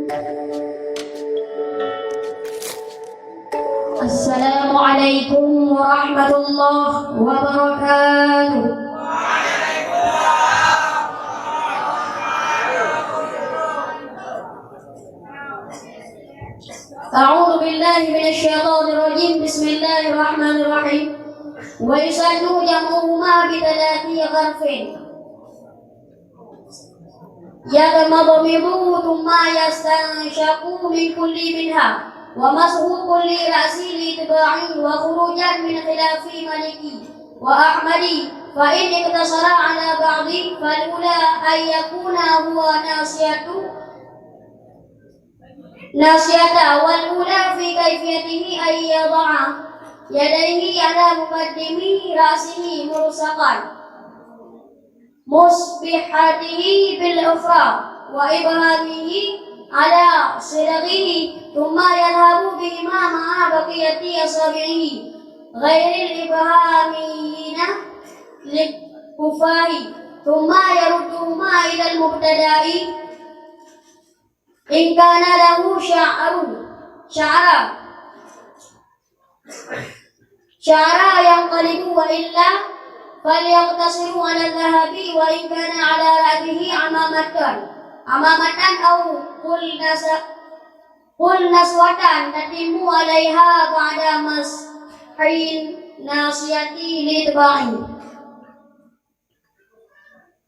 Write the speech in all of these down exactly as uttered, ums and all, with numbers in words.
Assalamualaikum warahmatullahi wabarakatuh. أعوذ بالله من الشيطان الرجيم. بسم الله الرحمن الرحيم. ويسن جمعهما بثلاث غرف. يضمضمض ثم يستنشق من كل منها، ومسح كل رأس لإتباع وخروجا من خلاف مالك وأحمد، فإن اقتصرا على بعض، فالأولى أن يكون هو ناصية، ناصية، والأولى في كيفيته أن يضع يديه على مقدم رأسه ملصقا مصبحته بالأخرى وإبهامه على صدغه، ثم يذهب بهما مع بقية أصابعه غير الإبهاميين للكفاه، ثم يردهما إلى المبتدأ إن كان له شعر، شعر، شعر ينقلب، وإلا فليقتصر على الذهب وإن كان على رأسه عمامة، عمامة أو قلنس-، قلنسوة تتم عليها بعد مسح الناصية لإتباع.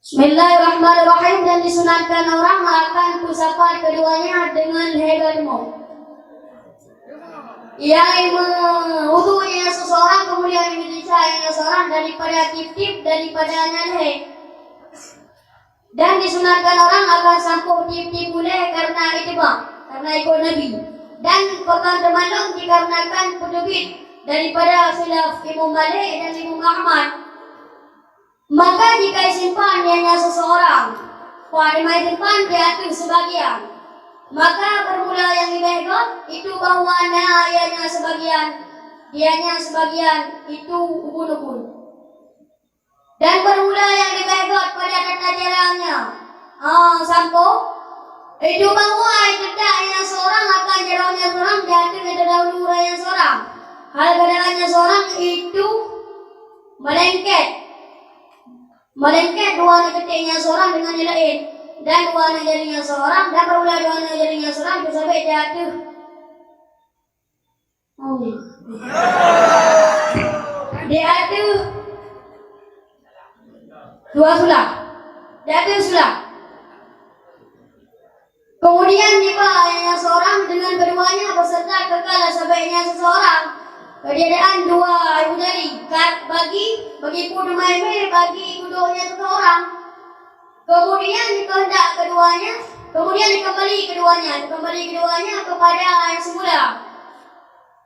Bismillahirrahmanirrahim. Dan disunatkan orang akan peusapat keduanya dengan lhèe geudeungoe. Nyang meuwudu nyang seseorang, kemudian meusisat nyang seseorang daripada tiep-tiep daripada nyang lhèe. Dan disunatkan orang akan sampôh tiep-tiep ulèe karena ittiba', karena ikut Nabi. Dan pakon teumalom dikarenakan peuteubiet daripada khilaf Imam Malik dan Imam Ahmad. Maka jika isimpan ianya seseorang, padum isimpan di ateueh sebagian, maka bermula nyang leubeh göt itu bahwa na ianya sebagian, ianya sebagian itu ubun-ubun. Dan bermula nyang leubeh göt pada tata caranya, ah, sampôh, itu bahwa teutak ianya seorang akan jaroe nyang seorang di ateueh nyang terdahulu nyang seorang. Hal keadaannya seorang itu melengket. Melainkan dua aneuk teutek nyang seurang deungon nyang laén, dan dua aneuk jari nyang seurang, dan peureulée dua aneuk jari nyang seurang teusabet di ateueh, di ateueh dua sula, di ateueh sula. Keumudian, jiba nyang seurang deungon keuduanya beuseureuta keu ka sabé nyang seurang. Keujadian dua ibu jari, ka bagi, bagi pu teumai mé bagi keuduanya seurang. Keumudian, dikeuheundak keuduanya, keumudian dikeumbali keuduanya, dikeumbali keuduanya keupada nyang seumula.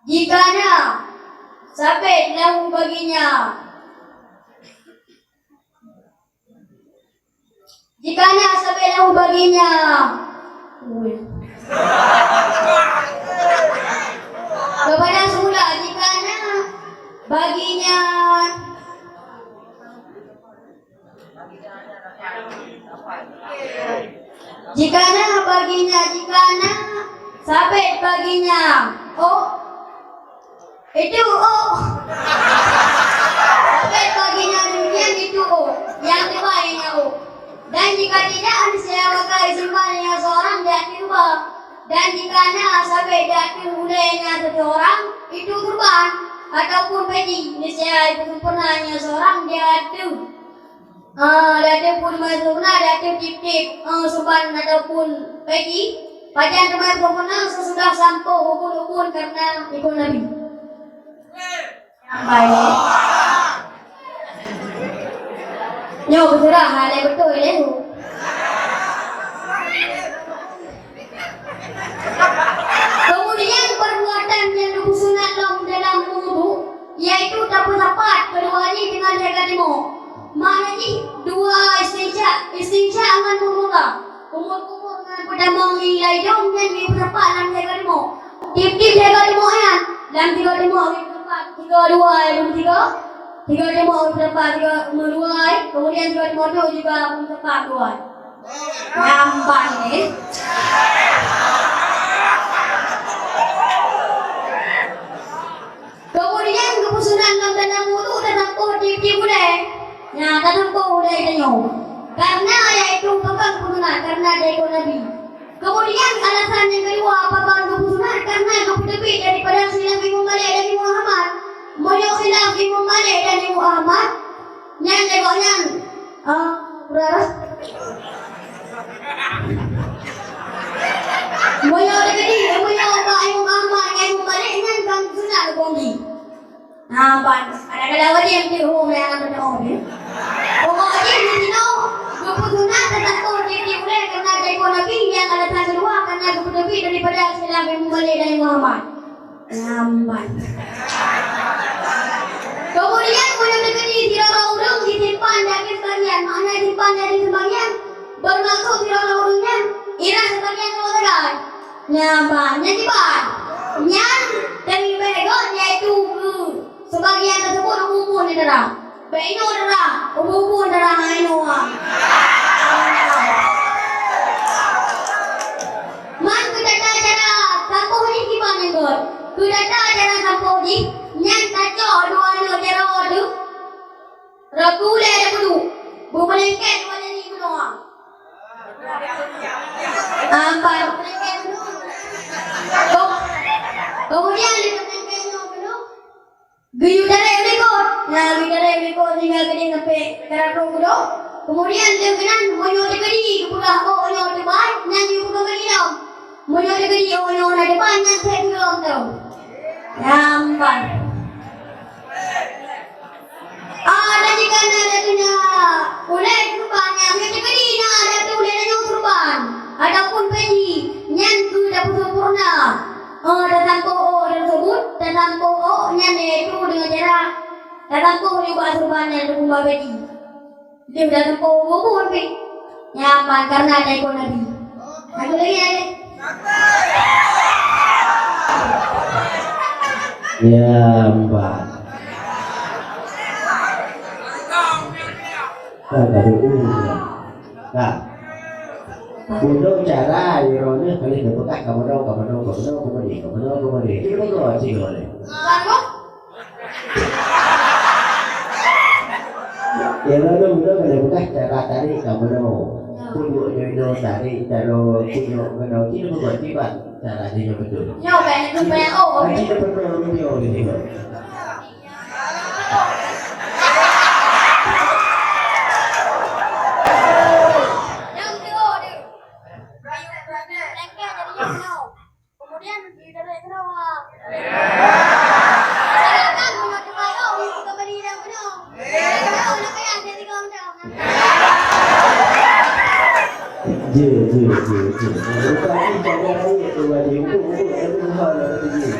Jika na, sabé lahu baginya. Jika na sabé lahu baginya, keupada seumula, jika na baginya, jika na baginya, jika na sabé baginya, oh, itu, oh. Tapi baginya demikian itu, oh. Yang kedua ini, oh. Dan jika tidak, niscaya maka isimpan nyang seurang di ateueh ruba. Dan jika na sabé di ateueh ulée nyang seurang, itu kurban ataupun peci, niscaya itu sempurna nyang seurang di ateueh Ah, di ateueh pun teumai sempurna, di ateueh tiep-tiep, ah, suban ataupun peci, pajan teumai sempurna sesudah sampôh ubun-ubun karena ikut Nabi. Sampai. Nyoe beuseurah, hai, lé beutôi lé. Keumudian, peurbuatan nyang leubeh sunat lom dalam wudu, yaitu tapeusapat keudua jih deungon lhée geudeungoe. Makna jih, dua istinsyak, istinsyak ngon meumeugah. Kumur-kumur ngon peutamong ié lam idông nyan geupeusapat lam lhée geudeungoe. Tiep-tiep lhée geudeungoe nyan, lam tiga deungoe geupeusapat, tiga dua, eh, tiga. Tiga deungoe geupeusapat, tiga meudua, eh. Keumudian tiga deungoe tu juga geupeusapat dua. Nyan ban, eh. Dalam wudu tasampôh tiep-tiep ulèe. Nyan, tasampôh ulèe tanyoe. Karena yaitu pakon peusunat, karena dari Nabi. Kemudian alasan yang kedua, pakon geupeusunat, karena geupeuteubiet daripada khilaf Imam Malik dan Imam Ahmad. Meunyoe khilaf Imam Malik dan Imam Ahmad, nyan lé gobnyan, ah, urara. Meunyoe teukeudi, meunyoe bak Imam Ahmad ngon Imam Malik, nyan kan sunat geupeugi. Ha, ban. Kadang-kadang wajéb di home nyang na beutôi. Pokok jih di sinoe, geupeusunat tasampôh tiep-tiep ulèe karena dari Nabi, nyang alasan keudua karena geupeuteubiet daripada khilaf Imam Malik dan Imam Ahmad. Nyan ban. Kemudian, meunyoe teukeudi sidroe ureueng disimpan daging sebagian, makna simpan daging sebagian, bermaksud sidroe ureueng nyan irah sebagian keuluwarga. Nyan ban, nyan kiban. Nyan dari bèk gèt, yaitu keu sebagian tersebut ubun-ubun darah. Bèk inoe darah, ubun-ubun darah inoe. Man keu tata cara sampôh jih kiban nyan gèt. Keu tata cara sampôh jih, nyan tacok dua aneuk jaroe teuh. Ragu lé ada kudu. Beumeulengket dua jari bunoe. Ampat. Kemudian, geuyue tarek u likot. Nah, geuyue tarek u likot sehingga geudeh sampai seratus kilo. Kemudian, lheueh keunan, meunyoe teukeudi geupeugah ôk nyoe teubai, nyan geuyue peugah bak ilom. Meunyoe teukeudi ôk nyoe na teubai, nyan sép ilom tu. Nyan ban. Ah, dan jika na ada tunya ulèe keureuban nyang teukeudi na ada tu ulèe tanyoe keureuban ataupun peci, nyan keu tapeusempurna. Ah, tasampôh ôk tersebut, tasampôh ôk nyan yaitu dengan cara tasampôh nibak keureuban nyan ataupun bak peci. Lheueh tasampôh ubun pih. Nyan ban karena ada ikon Nabi. Aku lagi ada. Ya, Mbak. Kan ada ini. Nah. Bunoe cara ironya kali berbekas kamono, kamono, kamono, kamono, kamono, kamono. Itu kan kau sih kau ni. Ya, lalu bunoe kali berbekas cara tarik kamono. Pun buat nyoe tarik, cara punya kamono. Kita buat tiba cara dia betul. Nyoe kan, itu banyak, oh. Kita pernah video ini. Jeuet, jeuet, jeuet, jeuet. Bukan ni jaga rakyat tu, wajib. Untuk, untuk, untuk hal yang penting.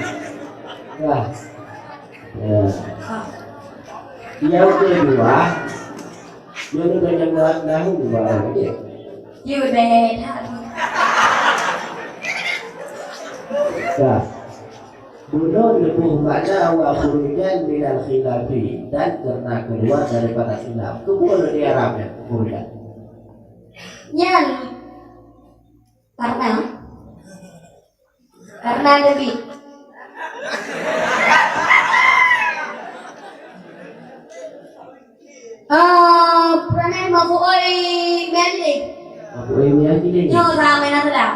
Dah. Ya. Yang kedua, nyoe banyak buat nahu barang, ya. Yue deh. Dah. Bunoe leubeh makna wa khurujan minal khilafi, dan karena keluar daripada khilaf. Keupeue di Arab ya, khurujan? Nyan karena Karena Nabi. Eh, peranan mabuoi mian jileh. Mabuoi mian jileh. Nyoe sama na salah.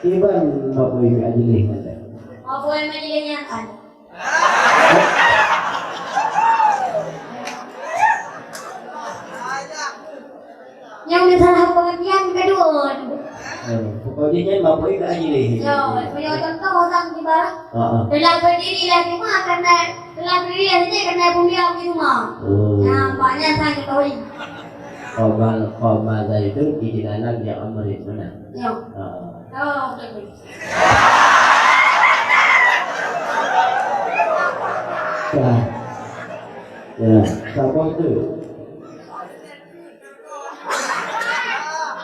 Iban mabuoi mian jileh. Mabuoi mian jileh nyan kan. Nyang salah pengertian kedua. Eh, pokoknya nyan bapak ibu aja deh. Yo, punya contoh orang di bawah. Heeh. Telah berdiri lah cuma karena, telah berdiri lah saja karena bumi di rumah. Oh. Nah, maknya saya ketahui. Qama, qama Zaidun ijlalan li amrin, benar? Yo. Heeh. Oh, betul. Ya. Ya, sabar tu.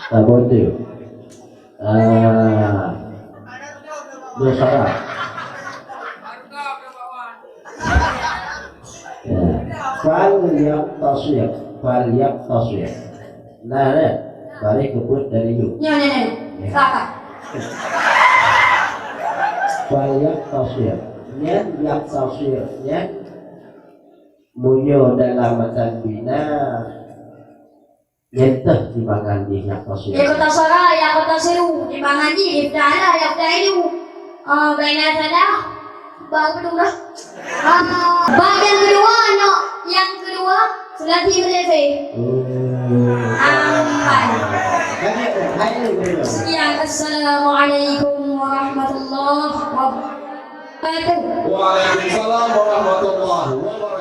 Sabar tu. Ah. Dia sabar. Ya. Fal yaktasir. Fal yaktasir. Nah, nah. Balik kebut dari you. Nyo, nyo, nyo. Ya. Sabar. Fal yaktasir. Nyan yaqtasir, nyan meunyoe dalam matan bina, nyan teuh timbangan jih yaqtasir. Iqtasara, yaqtasiru, timbangan jih ifta'ala, yafta'ilu. Ah, baina salah, bab kedua. Ah, bab yang kedua, no, yang kedua, sulasi menefe. Hmm. Ampai. Banyak tu, hai ni, bro. Sekian, assalamualaikum warahmatullahi wabarakatuh. Waalaikumsalam warahmatullahi wabarakatuh.